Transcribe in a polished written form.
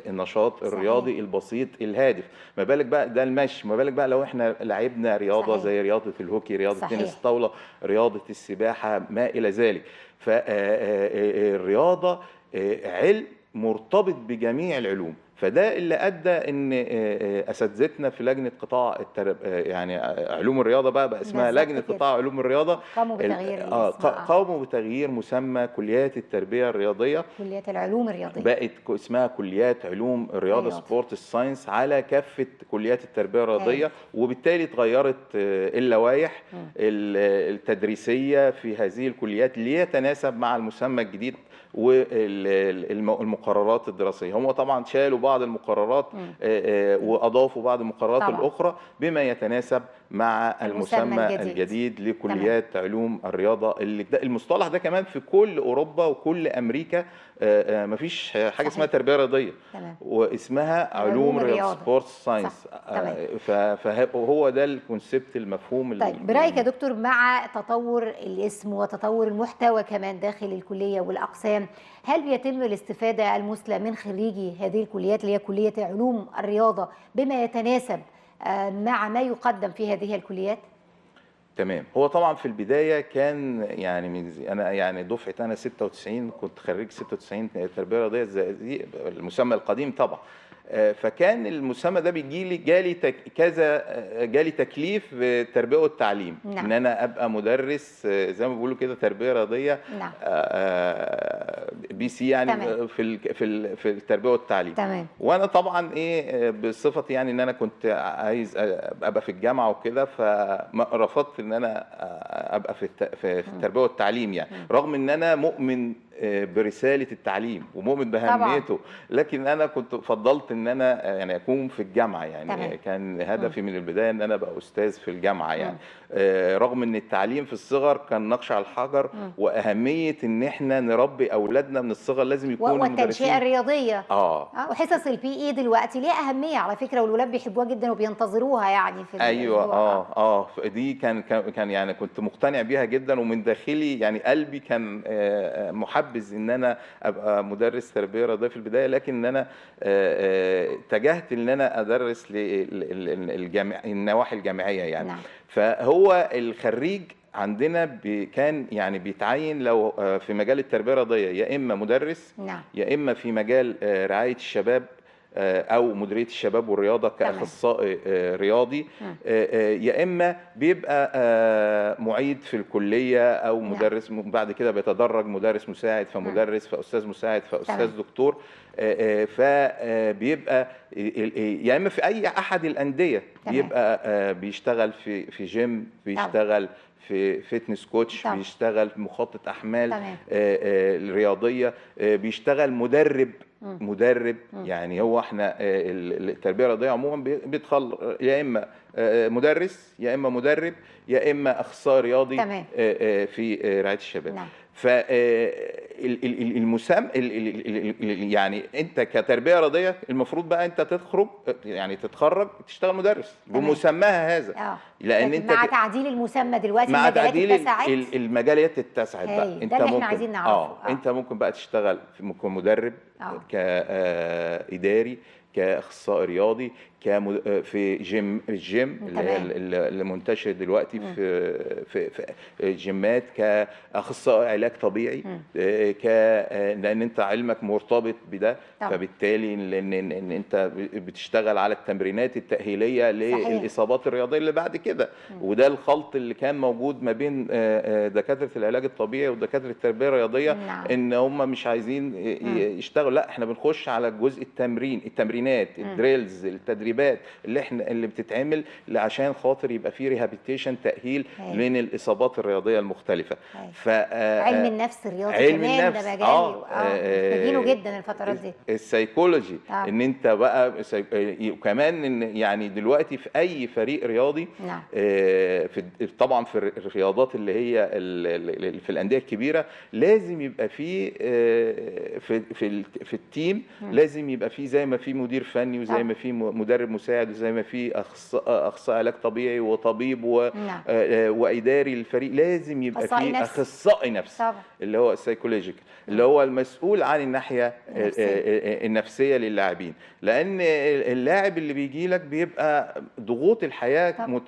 النشاط الرياضي البسيط الهادف. ما بالك بقى ده المشي، ما بالك بقى لو احنا لعبنا رياضة زي رياضة الهوكي، رياضة تنس الطاولة، رياضة السباحة، ما الى ذلك. فالرياضه علم مرتبط بجميع العلوم، فده اللي ادى ان اساتذتنا في لجنة قطاع يعني علوم الرياضة بقى اسمها لجنة قطاع علوم الرياضة، قاموا بتغيير قاموا بتغيير مسمى كليات التربية الرياضية، كليات العلوم الرياضية بقت اسمها كليات علوم الرياضة sport science على كافة كليات التربية الرياضية. وبالتالي اتغيرت اللوائح التدريسيه في هذه الكليات ليتناسب مع المسمى الجديد والمقررات الدراسية. هم طبعا شالوا بعض المقررات واضافوا بعض المقررات طبعا الاخرى بما يتناسب مع المسمى الجديد لكليات علوم الرياضة. اللي المصطلح ده كمان في كل اوروبا وكل امريكا مفيش حاجة اسمها تربيه رياضية، واسمها علوم رياضة sport science. فهو ده ال concept المفهوم. طيب برايك يا دكتور، مع تطور الاسم وتطور المحتوى كمان داخل الكلية والاقسام، هل بيتم الاستفادة المثلى من خريجي هذه الكليات اللي هي كليه علوم الرياضة بما يتناسب مع ما يقدم في هذه الكليات؟ تمام. هو طبعا في البداية كان يعني انا يعني دفعه انا 96، كنت خريج 96 تربيه رياضية زي المسمى القديم طبعا. فكان المسمى ده بيجي لي جالي كذا، جالي تكليف بالتربية والتعليم. نعم. ان انا ابقى مدرس زي ما بيقولوا كده تربيه رياضية. نعم. BC يعني. تمام. في في التربية والتعليم. تمام. وانا طبعا ايه بصفتي يعني ان انا كنت عايز ابقى في الجامعة وكده، فرفضت ان انا ابقى في التربية والتعليم يعني، رغم ان انا مؤمن برسالة التعليم ومؤمن باهميته، لكن انا كنت فضلت ان انا يعني اكون في الجامعة يعني. تمام. كان هدفي من البداية ان انا ابقى استاذ في الجامعة يعني. رغم ان التعليم في الصغر كان نقش على الحجر، واهمية ان احنا نربي اولادنا من الصغر لازم يكونوا والتنشئه الرياضية وحصص ال PE دلوقتي ليها اهمية على فكرة، والولاد بيحبوها جدا وبينتظروها يعني في ايوه. دي كان يعني كنت مقتنع بيها جدا، ومن داخلي يعني قلبي كان محبذ ان انا ابقى مدرس تربيه رياضية في البداية، لكن ان انا اتجهت ان انا ادرس للجامع النواحي الجامعية يعني. نعم. فهو الخريج عندنا كان يعني بيتعين لو في مجال التربية الرياضية يا اما مدرس. نعم. يا اما في مجال رعاية الشباب او مديرية الشباب والرياضة كاخصائي رياضي، يا اما بيبقى معيد في الكلية او مدرس. بعد كده بيتدرج مدرس مساعد، فمدرس، فاستاذ مساعد، فاستاذ دكتور. فبيبقى يا اما في اي احد الاندية بيبقى بيشتغل في جيم، بيشتغل في fitness coach، بيشتغل مخطط احمال الرياضية، بيشتغل مدرب. يعني هو احنا التربية الرياضية عموما بيدخل يا اما مدرس يا اما مدرب يا اما اخصائي رياضي. تمام. في رعاية الشباب. نعم. فالمسمى يعني انت كتربيه رياضية المفروض بقى انت تخرج يعني تتخرج تشتغل مدرس بمسماها هذا. لان انت مع تعديل المسمى دلوقتي مع تعديل المجالات اتسعت بقى. انت ممكن احنا عايزين نعرفه. انت ممكن بقى تشتغل كمدرب، كاداري، كاخصائي رياضي، في الجيم اللي هي اللي منتشر دلوقتي في في جيمات، كاخصائي علاج طبيعي، لان انت علمك مرتبط بده. طبعا. فبالتالي لان إن انت بتشتغل على التمرينات التاهيليه للاصابات الرياضية اللي بعد كده. وده الخلط اللي كان موجود ما بين دكاترة العلاج الطبيعي ودكاترة التربية الرياضية. نعم. ان هم مش عايزين يشتغلوا، لا احنا بنخش على جزء التمرينات، ال drills، التدريبات اللي بتتعمل عشان خاطر يبقى في rehabilitation، تاهيل من الاصابات الرياضية المختلفة. ف علم النفس الرياضي علم كمان النفس ده مجال محتاجينه جدا الفترات دي، السيكولوجي. ان انت بقى وكمان ان يعني دلوقتي في اي فريق رياضي. نعم. في طبعا في الرياضات اللي هي في الاندية الكبيرة لازم يبقى في في في ال team، لازم يبقى في زي ما في مدير مدير فني، وزي طبعا. ما في مدرب مساعد، وزي ما في اخصائي علاج طبيعي وطبيب نعم. واداري للفريق، لازم يبقى أخصائي في نفسي. اخصائي نفسي طبعا. اللي هو ال psychological، اللي هو المسؤول عن الناحية النفسية. النفسية للاعبين، لان اللاعب اللي بيجي لك بيبقى ضغوط الحياة طبعا.